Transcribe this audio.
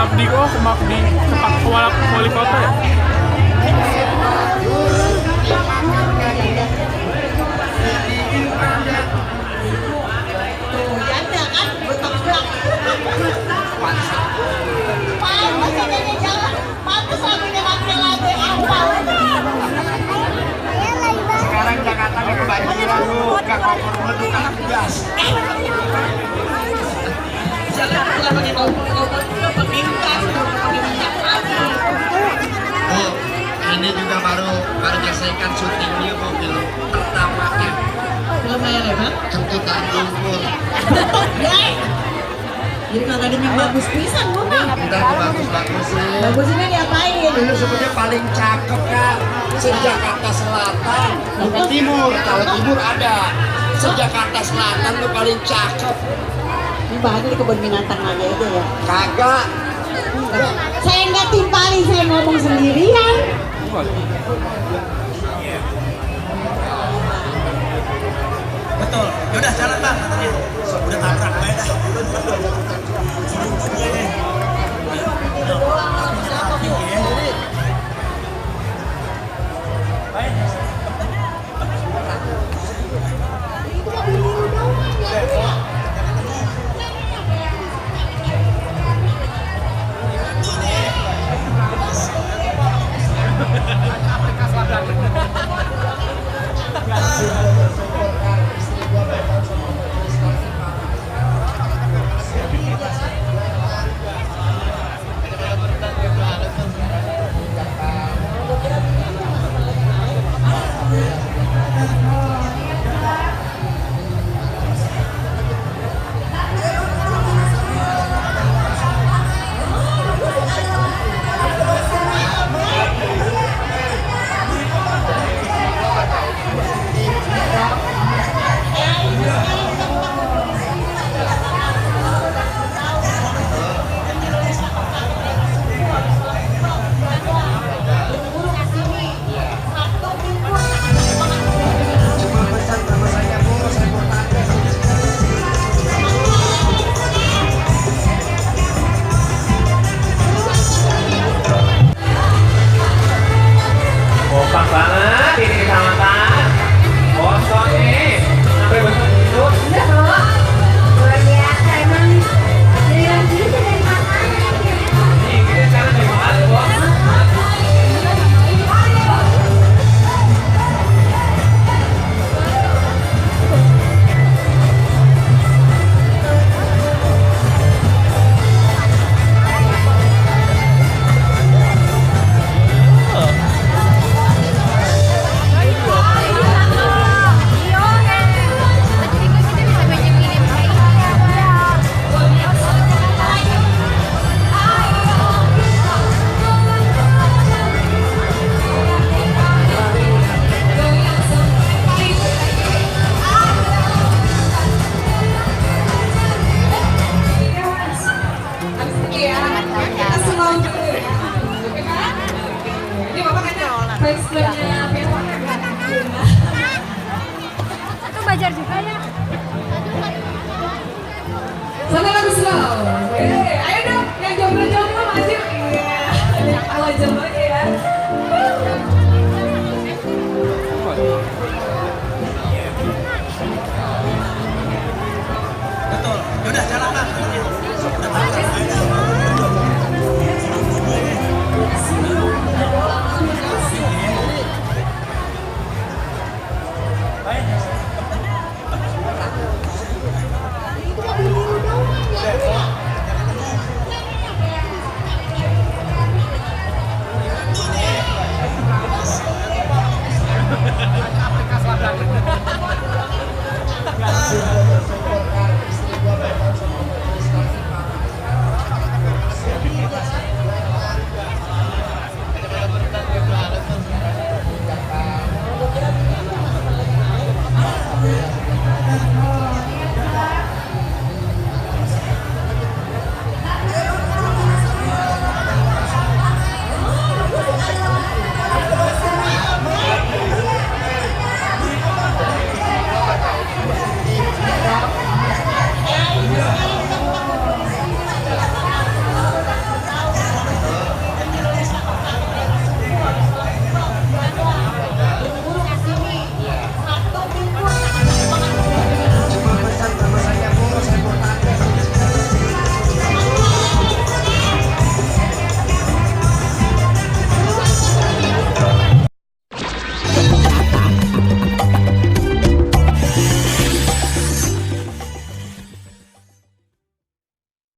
Mapdi, oh ke Mapdi, ke Pak Wali Kota ya? Sekarang Jakarta ada kebanjiran, gak kompor anak gas. Jangan pakai kompor, pakai gas, pakai minyak api. Oh, ini juga baru selesaikan syutingnya mobil pertamanya. Film layar lebar? Kentutan lumpur. Jadi kagak ada yang bagus pisan, Bu. Kita bagus-bagus sih. Bagus ini diapain? Ini sebenarnya paling cakep kan se-Jakarta Selatan, bukan timur. Kalau timur ada, se-Jakarta Selatan tuh paling cakep. Ini bahannya di kebun binatang aja itu ya. Kagak. Saya nggak timpali, saya ngomong sendirian. Betul, yaudah jalan bang katanya. Udah tabrak bae dah. Kompak banget ini kecamatan. Kosong nih, sampai besok itu. Luar biasa emang dari sini dari mana? Nih, kita sekarang dari mana, Bos? Itu belajar juga ya. Satu lagu slow.